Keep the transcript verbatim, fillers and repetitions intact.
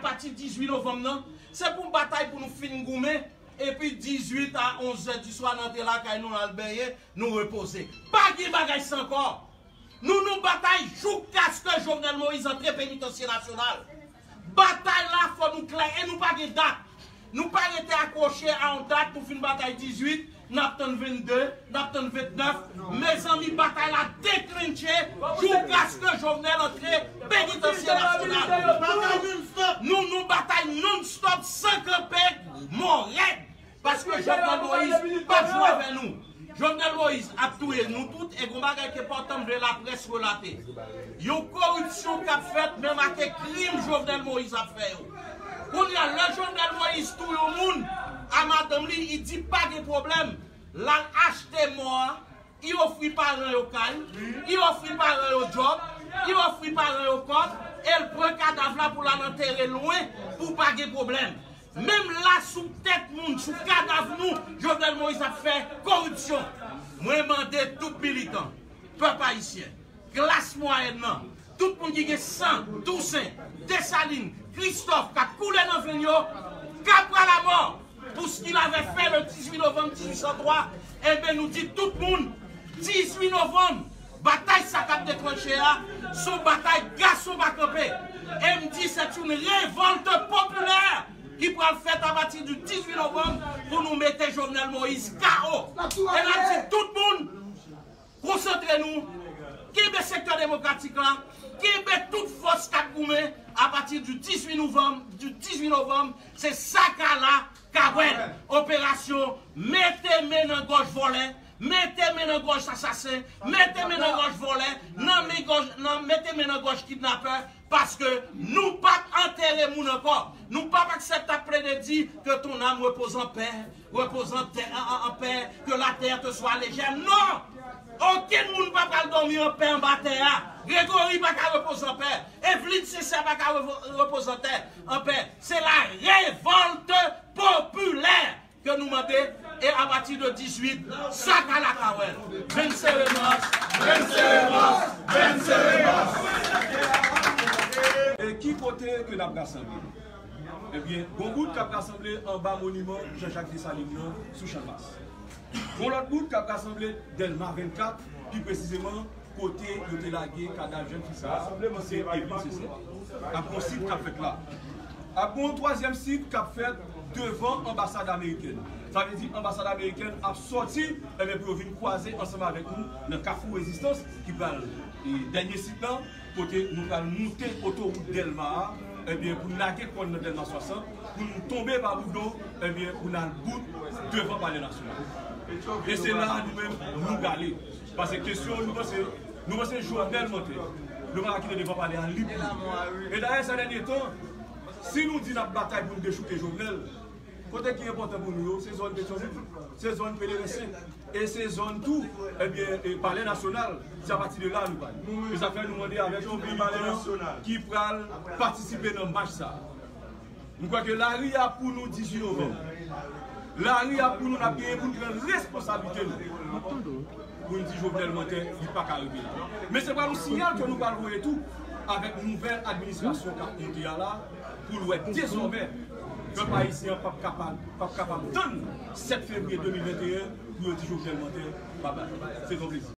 Pati dizuit novanm nan, se pou batay pou nou fin goumen, epi dizuit a onz è di swa n antre lakay nou, n al benyen, nou repoze. Pa gen bagay sa ankò. Nou, nou batay joukaske Jovenel Moïse antre penitansye nasyonal. Batay la, fò nou klè e nou pa gen dat. Nou pa rete akwoche a yon dat pou fin batay dizuit, n ap tann vennde, n ap tann vennèf. Mezanmi, batay la deklenche joukaske Jovenel antre penitansye nasyonal. Nou, nou batay non-stop, san kanpe, mò rèd. Paske Jovenel Moïse p ap jwe avè nou. Jovenel Moïse ap touye nou tout, e gon bagay ke pòtan m vle laprès relate. Yon koripsyon k ap fèt menm ak krim Jovenel Moïse ap fè yo. Kounye a, lè Jovenel Moïse touye yon moun, a madanm li, li di pa gen pwoblèm. L al achte mò a, li ofri paran yo kay, li ofri paran yo djòb, li ofri paran yo kòb, e l pran kadav la pou l al antere lwen pou pa gen pwoblèm. Menm la, sou tèt moun, sou kadav nou, Jovenel Moïse ap fè koripsyon. Mwen mande tout militan, pèp ayisyen, klas mwayèn nan, tout moun ki gen san Tousen, Desalin, Kristòf k ap koule nan venn yo, Capra la mort pour ce qu'il avait fait le dizuit novanm dizuit san twa, enben, nou di tout moun, dizuit novanm, batay sa k ap deklanche a, se yon batay gason pa kanpe. E m di, c'est une révolte populaire ki pral fèt apati di dizuit novanm pou nou mete Jovenel Moïse K O. E n ap di tout moun, konsantre nou, kenbe sektè demokratik la, kenbe tout fòs k ap goumen apati di dizuit novanm, di dizuit novanm, se sa k a la k a wè l. Operasyon mete men nan gòj vòlè, mete men nan gòj asasen, mete men nan gòj vòlè, nan men gòj, nan, mete men nan gòj kidnapè, paske nou p ap antere moun ankò. Nou p ap aksepte ap plede di que ton âme repose en paix, repose en, en, en paix, que la terre te soit légère. Non! Okenn moun pa pral dòmi anpè anba tè a. Gregory pa ka repoze anpè. Eveline Sincère pa ka revo- repoze anpè. Se la révolte populaire ke nou mande, e apati de dizuit, sa k a la k a wè l. Venceremos, venceremos, venceremos. E ki kote ke n ap rasanble? Ebyen, gon bout k ap rasanble anba moniman Jean-Jacques Dessalines nan sou Chanmas. Gon lòt bout k ap rasanble Dèlma vennkat, pi presizeman kote yo te lage kadav jèn fi sa a, ki se Eveline Sincère. Ap gon sit k ap fèt la. Ap gon twazyèm sit k ap fèt devan anbasad amerikèn. Sa vle di anbasad amerikèn ap sòti, ebyen, pou yo vin kwaze ansanm avèk nou nan Kafou Rezistans ki pral, e, dènye sit lan, kote nou pral moute otowout Dèlma a, ebyen, pou n lage kò n nan Dèlma swasant, pou n tonbe pa bout do, ebyen, pou n al bout devan Palè Nasyonal. E se la a nou menm, nou prale. Paske kesyon, nou panse, nou panse Jovenel mantè. Nou pa ka kite devan palè a lib. E dayè, sa dènye tan, si nou di n ap batay pou n dechouke Jovenel, kote ki enpòtan pou nou yo, se zòn Petyonvil, se zòn Pelerensen, e se zòn tou, ebyen, e Palè Nasyonal, se apati de la nou pral. E sa fè nou mande avèk tout militan ki pral patisipe nan mach sa a. M kwè ke lari a pou nou dizuit novanm. Lari a pou nou, n ap genyen pou n pran responsablite nou. Pou n di Jovenel mantè, li pa ka rive la. Men se pral yon siyal ke nou pral voye tou avèk nouvèl administrasyon k ap monte a la, pou l wè dezòmè pèp ayisyen an p ap kapab, p ap kapab tann sèt fevriye de mil venteyen pou yo di Jovenel mantè, babay. Se yon plezi.